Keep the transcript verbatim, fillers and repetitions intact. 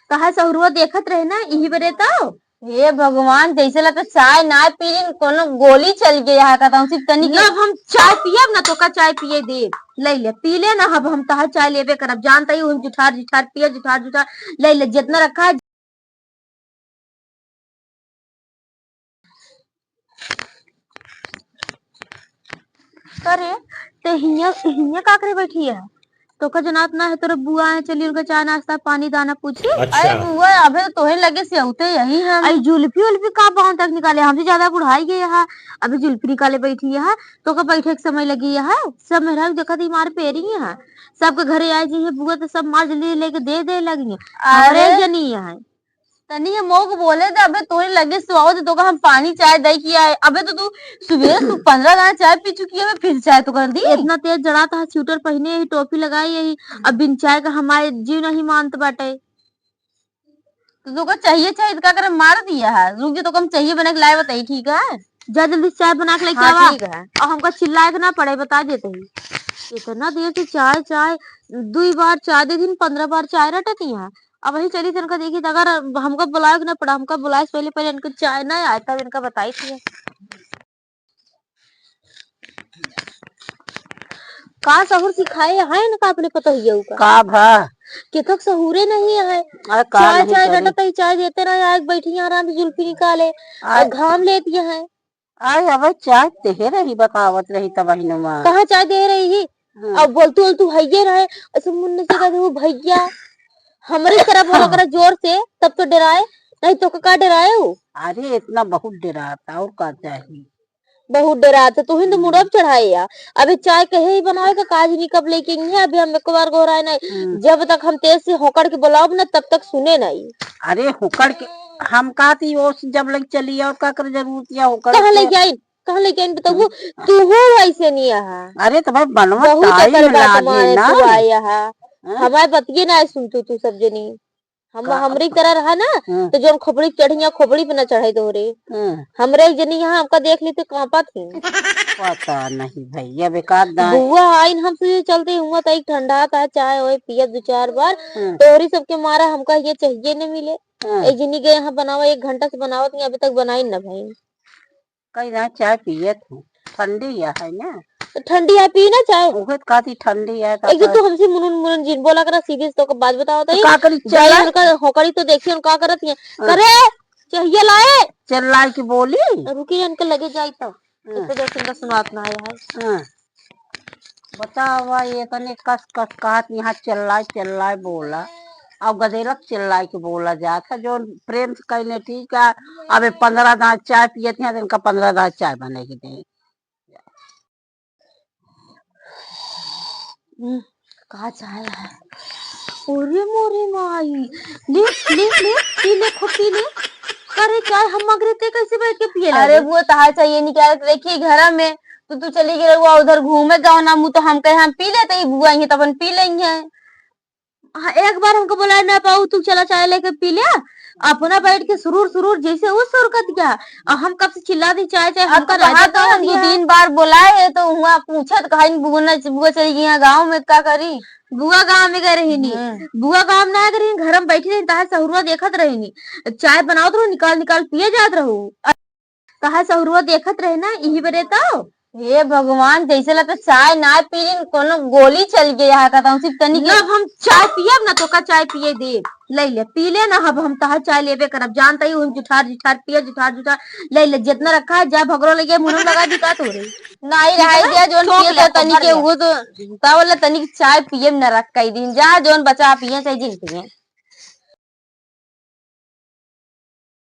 कहा सहुरुआ देखत रहे ना, इही बरे तो। हे भगवान, जैसे लगता चाय ना पी लीन, कोनो गोली चल गया है, कहता हूँ, सिर्फ तनी के। ना, अब हम चाय पियब ना, तोका चाय पिए देब। ले ले, पी ले ना, अब हम तहार चाय लेबे करब। जानता ही हूँ, जुठार, जुठार पिए, जुठार, जुठार। ले ले, जितना रखा है। करे, ते हियाँ, हियाँ का करे बैठी है? तोका जनात ना है, तोरे बुआ है, चली उनका चाय नाश्ता, पानी दाना पूछी। अच्छा। अरे बुआ, अबे तो तोहे लगे से होते यही हम। अरे जुल्फी उल्फी का पाँव तक निकाले, हमसे ज्यादा बुढ़ाई गई है, अभी जुल्फी निकाले बैठी है, तोका बैठे के समय लगी है, सब मेहरारू देखत ही मार पेरी है, सबके घरे आए जी है बुआ तो सब मार जल्दी लेके दे दे लगी है, अरे। हमरे जनी है। तनी ये मोक बोले दे, अबे तोरे लगे सुआओ दे, तोका हम पानी चाय दे किया है। अबे तो तू सुबह तू पन्द्रह दाना चाय पी चुकी है, अबे फिर चाय तो कर दी। इतना तेज जड़ात है, स्वेटर पहने ही, टोपी लगाई ही, अब बिन चाय का हमारे जीव नहीं मानत बाटे। तो तोका चाहिए, चाहिए तो का करे, मार दिया है। रुक जा, तोका हम चाहिए बना के लाए बताई, ठीक है? जा जल्दी चाय बना के लेके हाँ, आवा। ठीक है। और हमका चिल्लाए के ना पड़े, बता देते ही। इतना देर से चाय, चाय, दुई बार चाय दे दिन, पन्द्रह बार चाय रटती है। अब वही चली, इनका देखी, तो अगर हमका बुलाए के ना पड़ा, हमका बुलाए से पहले, पहले इनका चाय ना आए, तब इनका बताई थी। का सहूर सिखाए है इनका अपने पतोहिया का? का भा? केथक सहूरे नहीं है। अरे का चाय, नहीं चाय करी? रटत ही, चाय देते रहे, आए बैठी यहाँ आराम से जुल्फी निकाले, अरे और घाम लेती है। आए, अबे चाय देहे रही, बतावत रही तब बहिनुमा। कहाँ चाय दे रही ही? हाँ। अब बोलतू बोलतू हइये रहे, ऐसे मुन्ने से कहते, "वो भैया," हमरे तरफ बोला करे जोर से, तब तो डराए, नहीं तो का डराए हो? अरे, इतना बहुत डराता, और का चाहिए? बहुत डराता, तू ही तो मुड़ब चढ़ाए या। अबे चाय कहे ही बनावे का काज नहीं, कब लेके आई है, अभी हम एक बार गोहराए नहीं। हम्म। जब तक हम तेज से होकड़ के बुलाओ ना, तब तक सुने नहीं। अरे, होकड़ के हम कहती, वो जब लग चली और का कर जरूरत या होकड़ कहाँ के? लेके आई? कहाँ लेके आइन बताबू? हम्म। तू हो ऐसे नहीं आहा। अरे तो भाई बनवा बहुत time अकर बात लागे मारे ना। तू आए आहा। हाँ? हमारे बतिये ना सुन तू, तू सब जनी। हम, का? हमरी तरह रहा ना, हाँ। तो जोन खोपड़ी चढ़िया, खोपड़ी पे ना चढ़ाई तोहरे। हाँ। हमरे एक जनी यहाँ हमका देख ली तो कांपा थी। पता नहीं भैया, बेकार दाई। बुआ आइन हम से चलते हुआ तो एक ठंडा था, चाय ओए पिया दो चार बार। हाँ। तोहरी सबके मारा हमका ये चाहिए न मिले। हाँ। एक जनी के यहाँ बनावा, एक घंटा से बनावत नहीं, अभी तक बनाई न भाई। कई ना चाय पियत हूँ, ठंडी या है ना। तो ठंडी है, पी ना चाय। उहे तो कहती ठंडी है, तो एक दिन तू हमसे मुनुन मुनुन जिन बोला करा, सीधे से तोके बात बताओ तो तो। का करी, जाए चल। उनका होकड़ी तो देखिए, उनका करत है। हाँ। करे, चाहिए लाए। चिल्लाए के बोली। रुकी, इनके लगे जाई तो। हाँ। इतने देर से इनका सुनात ना आया है। हाँ। बतावा, ये तने कस कस कहत यहाँ चिल्लाए चिल्लाए बोला, और गदेलक चिल्लाए के बोला जात है, जो प्रेम से कहने ठीक है। अब ये पन्द्रह दांत चाय पियत हैं, तो इनका पन्द्रह दांत चाय बने के दे। हम्म, का चाय है? अरे मोरे माई, ले, ले, ले, पी ले, खूब पी ले। अरे चाय हम मगरे ते कैसे बैठ के पिए अरे लागे? बुआ, तहार चाहिए निकाल के देखी घर में, तो तू चली गई रहुआ उधर घूमे गाँव ना, मुँह तो हम कहे हम पी लेते ही बुआ, ये तो अपन पी लेंगे। हाँ, एक बार हमको बोला ना पाऊ, तू चला चाय लेके पी ले, अपना बैठ के सुरूर सुरूर जैसे वो सुरकत गया। और हम कब से चिल्ला दी चाय चाय, अब हमका तो राजा कहा तो का हम दो दिया। तीन बार बोलाए है तो हुआ पूछत कहा इन बुआ न, बुआ चली गई है गाँव में, का करी? बुआ गाँव में गए रही नी, हम्म। बुआ गाँव में ना गए रही, घर में बैठी रही, तहार सहुरुआ देखत रही नी, चाय बनावत रहो, निकाल निकाल पिए जात रहो। तहार सहुरुआ देखत रहे ना, इही बरे तो। हे भगवान, जैसे लगता चाय ना पी लीन, कोनो गोली चल गया है, कहता हूँ, सिर्फ तनी के ना, अब हम चाय पियब ना, तोका चाय पिए देब। ले ले, पी ले ना, अब हम तहार चाय लेबे करब। जानता ही हूँ, जुठार, जुठार पिए, जुठार, जुठार। ले ले, जितना रखा है, जा भगरो ले गया, मुंह में लगा दी का तोरे? नहीं, रहाई दिया, जोन ठोक पिए ले, तो तनी भर के, ले। वो तो, का बोला, तनी के चाय पिए में ना रख कई दिन, जा, जोन बचा पिए, चाहे जिन पिए।